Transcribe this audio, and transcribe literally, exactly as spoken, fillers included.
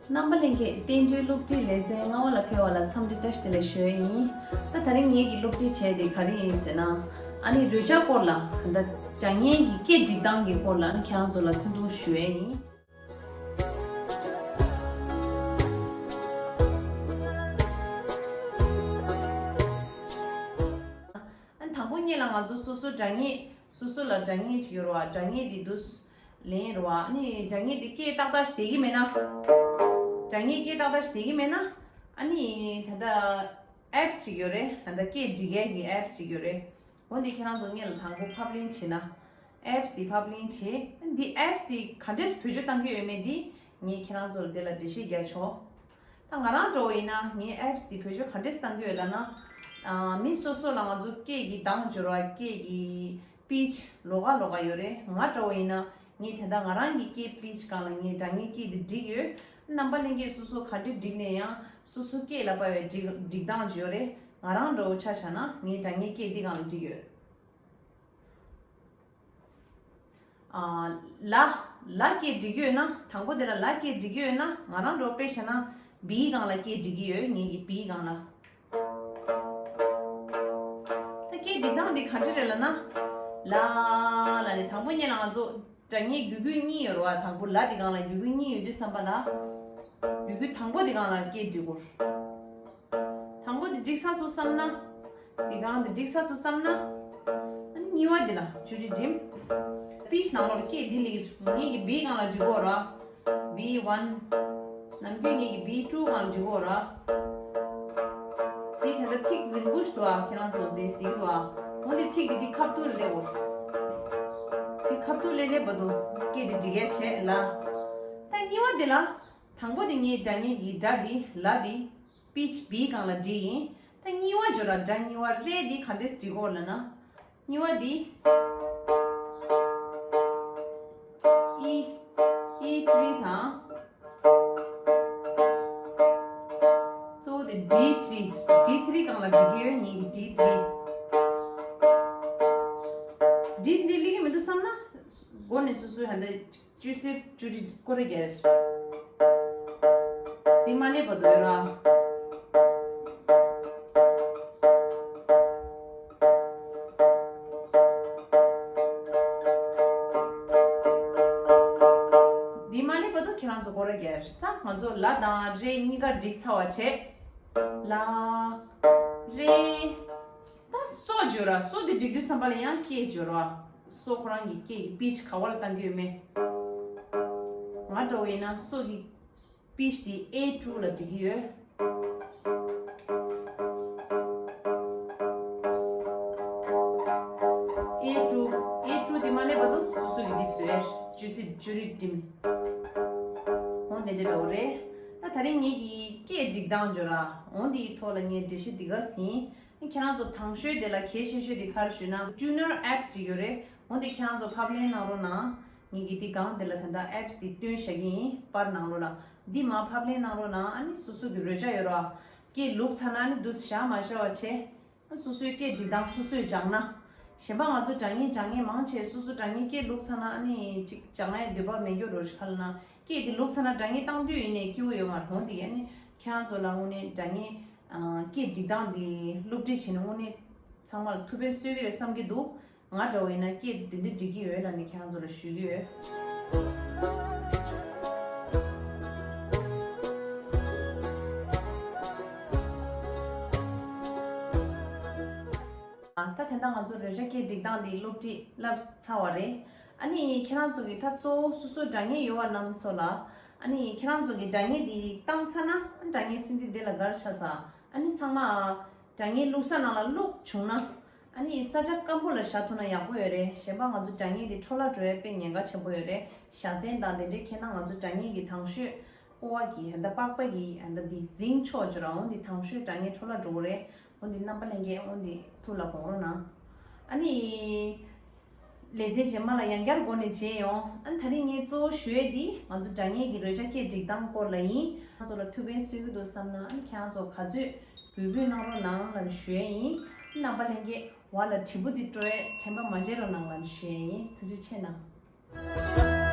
རྣམ་པ་ལྷན་རྒྱས། བསྟན་འགྲོའི་སློབ་ཁྲིད་ལེ་ཚན་ལྔ་པ་ལ་ཕེབས་པ་ལ་འཚམས་འདྲི་བཀྲ་ཤིས་བདེ་ལེགས་ཞུ་ཡས་ཡིན། ད་དེ་རིང་ངེད་ཀྱིས་སློབ་ཁྲིད་བྱས་དེ་ག་རེ་ཡིན་ཟེར་ན། ཨ་ནི་རོལ་ཆ་སྐོར་ལ་ད་སྒྲ་སྙན་གྱི་སྐད་སྒྲིག་སྟངས་ཀྱི་སྐོར་ལ་ཨ་ནི་ཁྱེད་རང་ཚོ་ལ་ཐུང་ཐུང་ཞུ་ཡས་ཡིན། ཨ་ནི་དང་པོ་ཉིད་ལ་ང་ཚོ་སོ་སོ་སྒྲ་སྙན། སོ་སོ་ལ་སྒྲ་སྙན་ཅིག་ཡོད་རེད་བ། སྒྲ་སྙན་འདི་འདུག་ལེན་རེད་བ། ཨ་ནི་སྒྲ་སྙན་འདི་སྐད་ཏག་ཏག་ཞིག་བསྡད་ཀྱི་མེད་ན། སྒྲ་སྙན་སྐད་ཏག་ཏག་ཞིག་བསྡད་ཀྱི་མེད་ན། ཨ་ནི་ད་ལྟ་ཨེབ་སི་ཅིག་ཡོད་རེད། ད་ལྟ་སྐད་སྒྲིག་ཡས་ཀྱི་ཨེབ་སི་ཅིག་ཡོད་རེད། འོ་འདི་ཁྱེད་རང་ཚོ་སྔོན་ལ་དང་པོ་ཕབ་ལེན་བྱེད་ན། ཨེབ་སི་འདི་ཕབ་ལེན་བྱེད། འདི་ཨེབ་སི་འདི་ག་འདྲས་བེད་སྤྱོད་གཏང་གི་ཡོད་མེད་འདི་ངས་ཁྱེད་རང་ཚོ་ལ་དེ་ལ་འགྲེལ་བཤད་རྒྱག་ཆོག་ད་ང་རང་འདྲ་བོ་ཡིན་ན་ངའི་ཨེབ་སི་འདི་བེད་སྤྱོད་ག་འདྲས་གཏང་གི་ཡོད་ལབ་ན། ཨ། མི་སོ་སོ་ལ་ང་ཚོ་སྐད་ཀྱི་གདངས་སྦྱོར་བ། སྐད་ཀྱི་པིཆ་ལོགས་ཀ་ལོགས་ཀ་ཡོད་རེད། ང་འདྲ་བོ་ཡིན་ན་ངས་ད་ལྟ་ང་རང་གི་སྐད་པིཆ་སྒང་ལ་ངས་སྒྲ་སྙན་སྐད་འདི་བསྒྲིགས་ཡོད། རྣམ་པ་ལྷན་རྒྱས་སོ་སོ་ག་འདྲས་བསྒྲིགས་ནས་ཡང་སོ་སོ་སྐད་ལ་དཔག་པའི་སྒྲིག་སྒྲིག་སྟངས་ཅིག་ཡོད་རེད། ང་རང་འདྲ་བོ་ཆ་བཞག་ན་ངས་སྒྲ་སྙན་སྐད་འདི་སྒང་ལ་བསྒྲིགས་ཡོད། ཨ། ལ། ལ་སྐད་སྒྲིག་གི་ཡོད་ན། དང་པོ་དེ་ལ་ལ་སྐད་སྒྲིག་གི་ཡོད་ན། ང་རང་འདྲ་བོ་དཔེ་བཞག་ན་བིའི་སྒང་ལ་སྐད་སྒྲིག་གི་ཡོད། ངེད་ཀྱི་བིའི་སྒང་ལ། ད་སྐད་སྒྲིག་སྟངས་འདི་ག་འདྲ་རེད་ལབ་ན། ལ་ལ་ནི་དང་པོ་ཉིད་ལ་ང་ཚོ་སྒྲ་སྙན་རྒྱུད་སྐུད་གཉིས་ཡོད་རེད་བ། དང་པོ་ལ་འདི་སྒང་ལ་རྒྱུད་སྐུད་གཉིས་ཡོད་དུས་ཙམ་པ་ལ། རྒྱུད་སྐུད་དང་པོ་འདི་སྒང་ལ་སྐད་སྒྲིག་དགོས། དང་པོ་འདི་སྒྲིག་ཚར་སོང་བསམ་ན། འདི་སྒང་འདི་སྒྲིག་ཚར་སོང་བསམ་ན། ཨ་ནི་གཉིས་པ་འདི་ལ་ཇུ་རི་འགྲིམ། པིཆ་ནང་ལོགས་སྐད་འདི་ལིར་ངེད་ཀྱི་བིའི་སྒང་ལ་འཇུག་གོ་ར། བི་ཝན། ནམ་རྒྱུན་ངེད་ཀྱི་བི་ཊུ་སྒང་ལ་འཇུག་གོ་ར། འདི་ད་ལྟ་ཐིག་རིང་པོ་ཞིག་འདུག་ཨ། ཁྱེད་རང་ཚོ་འདི་གཟིགས་རོགས་ཨ། འོ་འདི་ཐིག་འདི་འདི་ཁ་ཐུག་ལ་སླེབས་འོ། འདི་ཁ་ཐུག་ལ་སླེབས་བར་དུ་སྐད་འདི་སྒྲིག་ཡ་བྱེད་ལ། ད་གཉིས་པ་འདི་ལ། དང་པོ་འདི་ངའི་སྒྲ་སྙན་གྱི་སྒྲ་འདི་ལ་འདི། པིཆ་བིའི་སྒང་ལ་སྒྲིག་ཡིན། ད་གཉིས་པ་འཇོག་ར། སྒྲ་གཉིས་པ་རེ་འདི་ག་འདྲས་སྒྲིག་གོ་ལབ་ན། གཉིས་པ་འདི། ཨི། ཨི་ཐི་རི་དང་། གཙོ་བོ་དེ་ཌི་ཐི་རི། ཌི་ཐི་རི་སྒང་ལ་སྒྲིག་གི་ཡོད། ངེད་ཀྱི་ཌི་ཐི་རི། ཌི་ཐི་རི་སླེབས་ཀྱི་མི་འདུག་བསམ་ན། མགོ་ནས་སོ་སོའི་ཧ་འདི། ཅུ་སིར་ཅུ་རི་སྐོར་ར་རྒྱལ། འདི་མ་སླེབས་བར་དུ་ཡོད་ར། འདི་མ་སླེབས་བར་དུ་ཁྱེད་རང་ཚོ་སྐོར་ར་རྒྱལ། ད་ང་ཚོ་ལ་དང་རེ་གཉིས་ཀ་སྒྲིག་ཚར་བ་བྱས། ལ། རེ། ད་སོ་སྦྱོར་བ། སོ་འདི་སྒྲིག་དུས་ཙམ་པ་ལ་ཡང་སྐད་སྦྱོར་བ། སོ་ཁོ་རང་གི་སྐད་ཀྱི་པིཆ་ག་བ་ལ་བཏང་གི་ཡོད་མེད། ང་འདྲ་བོ་ཡིན་ན་སོ་གི་པིཆ་དེ་ཨེ་ཊུ་ལ་སྒྲིག་གི་ཡོད། ཨེ་ཊུ། ཨེ་ཊུ་དེ་མ་སླེབས་བར་དུ་སོ་སོ་གི་འདི་བཟོས། ཅུ་སི་ཇུ་རི་ཏིམ། འོ་དེ་འདྲ་འདྲ་བོ་རེད། ད་ད་རིང་ངེད་ཀྱི་སྐད་སྒྲིག་སྟངས་སྦྱོར་བ། འོ་འདིའི་ཐོག་ལ་ངས་འགྲེལ་བཤད་འདི་ག་ཟིན། ཁྱེད་རང་ཚོ་དང་ཤོས་དེ་ལ་གལ་ཆེ་ཤོས་དེ་ག་རེ་ཞུས་ན། ཊུ་ནར་ཨེབ་སི་ཞིག་ཡོད་རེད། འོ་དེ་ཁྱེད་རང་ཚོ་ཕབ་ལེན་གནང་རོགས་གནང་། ངེད་ཀྱིས་དེ་སྒང་དེ་ལ་ད་ལྟ་ཨེབ་སི་དེ་སྟོན་བཞག་གི་ཡིན། པར་ནང་ལོགས་ལ། འདི་མར་ཕབ་ལེན་གནང་རོགས་གནང་། ཨ་ནི་སོ་སོ་གི་རོལ་ཆ་ཡོད་རེད་བ། སྐད་ལུག་ཚར་ན་ཨ་ནི་འདུག་སེ་བཞག་མ་བཞག་པ་བྱས། ཨ་སོ་སོའི་སྐད་སྒྲིག་སྟངས་སོ་སོས་སྦྱངས་ན། གཞན་པ་ང་ཚོ་སྒྲ་སྙན་སྦྱང་མཁན་མང་ཆེ་སོ་སོ་སྒྲ་སྙན་སྐད་ལུག་ཚར་ན་ཨ་ནི་ཅིག་སྦྱང་ཡའི་འདོད་པ་མེད་རྒྱུ་རེད་ཤག་ལབ་ན། སྐད་དེ་ལུག་ཚར་ན་སྒྲ་སྙན་བཏང་དུས་ཡིན་ནའི་སྐྱིད་པོ་ཡོད་མ་རེད། འོ་དེ་ཡིན་ནའི་ཁྱེད་རང་ཚོ་ལ་དངོས་གནས་སྒྲ་སྙན། ཨ། སྐད་སྒྲིག་སྟངས་འདི་སློབ་ཁྲིད་བྱས་ན་དངོས་གནས་ཚང་མ་ལ་ཐུགས་ཕན་གསོས་ཀྱི་རེད་བསམ་གྱི་འདུག་ང་འདྲ་བོ་ཡིན་ན་སྐད་འདི་འདྲ་སྒྲིག་གི་ཡོད་ལབ་ནས་ཁྱེད་རང་ཚོ་ལ་ཞུ་གི་ཡོད། ཨ། ད་དེ་འདྲ་ང་ཚོ་རོལ་ཆ་སྐད་སྒྲིག་སྟངས་འདི་སློབ་ཁྲིད་བསླབས་ཚར་བ་རེད། ཨ་ནི་ཁྱེད་རང་ཚོ་གི་ད་གཙོ་བོ་སོ་སོའི་སྒྲ་སྙན་ཡོད་པ་རྣམས་ཚོ་ལ། ཨ་ནི་ཁྱེད་རང་ཚོ་གི་སྒྲ་སྙན་འདི་བཏང་ཚར་ན། ཨ། སྒྲ་སྙན་སིན་དྷི་འདི་ལ་སྒར་ཤ་ས། ཨ་ནི་ཚང་མ། སྒྲ་སྙན་བླུགས་ས་ནང་ལ་བླུགས་བྱུང་ན། ཨ་ནི་ས་ཆ་སྐམ་པོ་ལ་བཞག་ཐུབ་ན་ཡག་པོ་ཡོད་རེད། གཞན་པ་ང་ཚོ་སྒྲ་སྙན་འདི་འཕྲོ་བརླག་འགྲོ་ཡ་དཔེ་ཉེན་ཁ་ཆེན་པོ་ཡོད་རེད། བཞའ་ཚན་དང་དེ་འདྲའི་ཁྱེར་ན་ང་ཚོ་སྒྲ་སྙན་གྱི་དང་ཤོས་ཀོ་བ་གི་ཧན་ད་པགས་པ་གི་ཧན་ད་འདི་འཛིང་ཆོག་ཅིག་ར། འོ་འདི་དང་ཤོས་སྒྲ་སྙན་འཕྲོ་བརླག་འགྲོ་གི་རེད། འོ་འདི་རྣམ་པ་ལྷན་རྒྱས་འོ་འདི་ཐུགས་ལ་དགོངས་རོགས་གནང་། ཨ་ནི། ལེ་ཚན་རྗེས་མ་ལ་ཡང་བསྐྱར་སྒོ་ནས་མཇལ་ཡོང་། ཨ་ནི་ད་རིང་ངས་གཙོ་བོ་ཞུ་ཡས་འདི་ང་ཚོ་སྒྲ་སྙན་གྱི་རོལ་ཆ་སྐད་སྒྲིག་སྟངས་སྐོར་ལ་ཡིན། ང་ཚོ་ལ་ཐུགས་ཕན་གསོས་ཀྱི་འདུག་བསམ་ན། ཨ་ནི་ཁྱེད་རང་ཚོ་ག་ཚོད་འབོད་སྐུལ་གནང་རོགས་གནང་ལབ་ནས་ཞུ་ཡས་ཡིན། རྣམ་པ་ལྷན་རྒྱས་བ་ལ་དྲིལ་བུ་འདི་སྤྲོ་ཡས་དྲན་པ་མ་བརྗེད་རོགས་གནང་ལབ་ནས་ཞུ་ཡས་ཡིན། ཐུགས་རྗེ་ཆེ་གནང་།